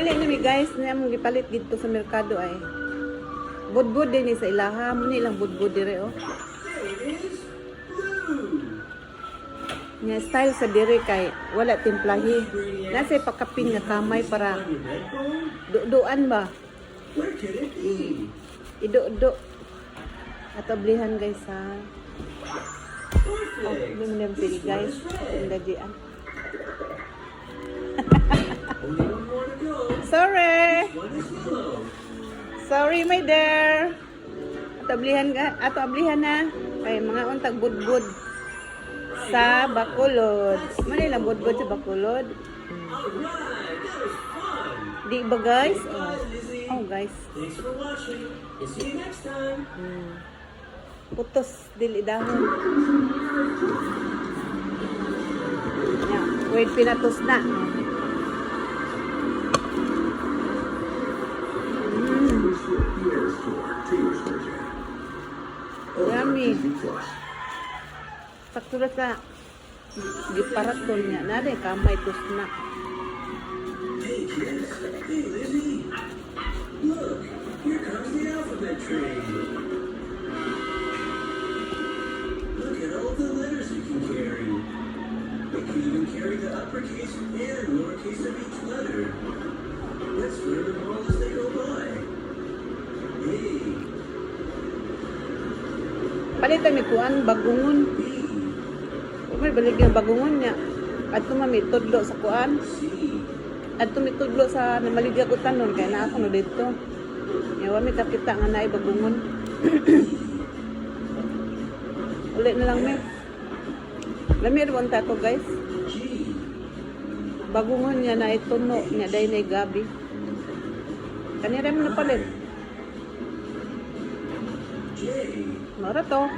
Mauli na mi, guys, na among gipalit dito sa merkado ay. Budbud din ni sa ilaha, mo ni ilang budbud dire oh. There it is. Blue. Nga style sa dire kay wala timplahi. Nasa pakapin nga kamay para Find your red bone? duduan ba? Where could it be? Ido-do. At oblihan, guys, ha. Oh, Perfect. hindi mo na pili, This one guys. is red. Ang gajian. Only one more to go. Sorry! This one is yellow. Sorry, my dear. At oblihan ka, ato oblihan na. Kay mga untag budbud sa Bacolod. Muna lang budbud sa Bacolod. All right, that was fun. Di ba, guys? Oh, Bye, Lizzie. Oh guys. Thanks for watching, and see you next time. Putos dili dahon. Yeah, wait pinatos na. Yummy. Sakto ra sa giparaton niya. Nade kamay tusna. Hey, kids. Hey, Lizzie. Look, here comes the alphabet train. Look at all the letters it can carry. It can even carry the uppercase and lowercase of each letter. Let's learn them all as they go by. A, Palit mi kuan bagungon. B, May balik yung bagungon niya. Adto mami tudlo sa kuan. C, Adto mi tudlo sa namaligya ko tanon kay naa ko no didto. Nya wa mi kakita nga naay bagungon. Uli na lang mi. Lami ra ta ko, guys. G, Bagungon niya na tuno niya day na gabi. Kanira mo na palit. J, Mara to.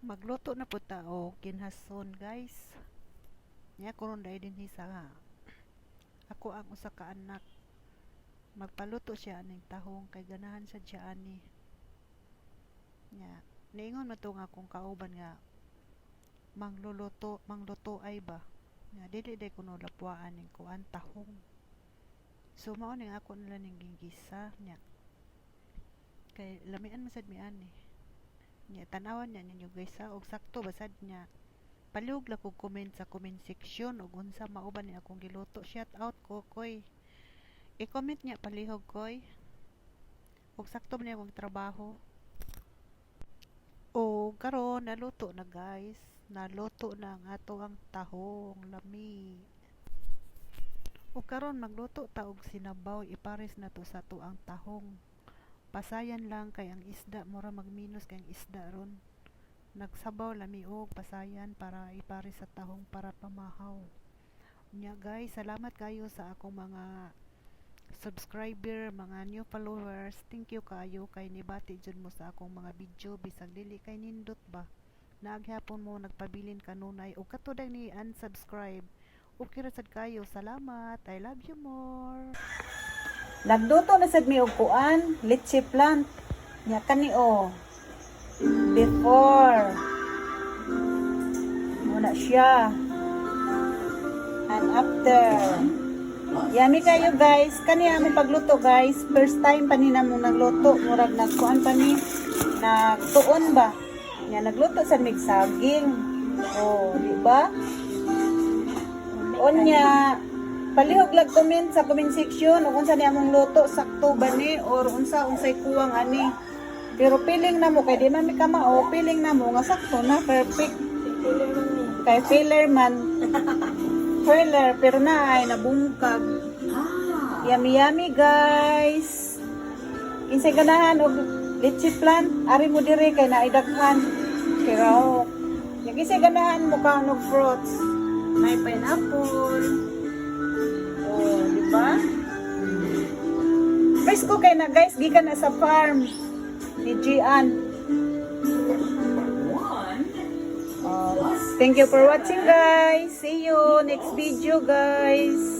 Magluto na po ta og kinhason, guys. Nya karon dahil din sa ako ang usa ka anak. Magpaluto siya aning tahong kay ganahan sad siya ani. Nya niingon man to nga akong kauban nga mangluluto, mangluto ay ba. Nya dili day kuno lapwaan ning kuan tahong. So mao ning ako nila ning gigisa nya. Kay lamian man sad mi ani. Nya tan-awan nya ninyo, guys, ha, og sakto ba sad nya. Palihog lang kog comment sa comment section og unsa mao ba ni akong giluto. Shout out ko koy. I-comment niya palihog koy. Og sakto ba ni akong trabaho. O karon naluto na, guys. Naluto na ang ato ang tahong lami. O karon magluto ta og sinabaw, ipares na to sa ato ang tahong. Pasayan lang kay ang isda mura magminus kay ang isda ron. Nagsabaw lami og pasayan para ipares sa tahong para pamahaw. Nya guys, salamat kayo sa akong mga subscriber, mga new followers. Thank you kayo kay nibati jud mo sa akong mga video bisag dili kay nindot ba. Naaghapon mo nagpabilin kanunay og katudag ni unsubscribe. Okay ra sad kayo. Salamat. I love you more. Nagluto na sad mi og kuan, leche plant. Nya kani o. Before. Muna siya. And after. Yummy kayo, guys. Kani among pagluto, guys. First time pa ni namong nagluto. Murag nagkuan pa ni. Nagtuon ba? Nya nagluto sa mig saging. Oh, di ba? Unya, palihog lag comment sa comment section ug unsa ni among luto, sakto ba ni or unsa unsay kuwang ani. Pero feeling na mo kay di man mi kamao, feeling na mo nga sakto na, perfect. Kay filler man. Filler pero na ay nabungkag. Yummy yummy, guys. Kinsay ganahan og leche plant, ari mo dire kay naay daghan. Pero yung kinsay ganahan mo ka og fruits, may pineapple. Oh, di ba? Presko kay na, guys, gikan na sa farm ni Gian. Oh, thank you for watching, guys. See you next video, guys.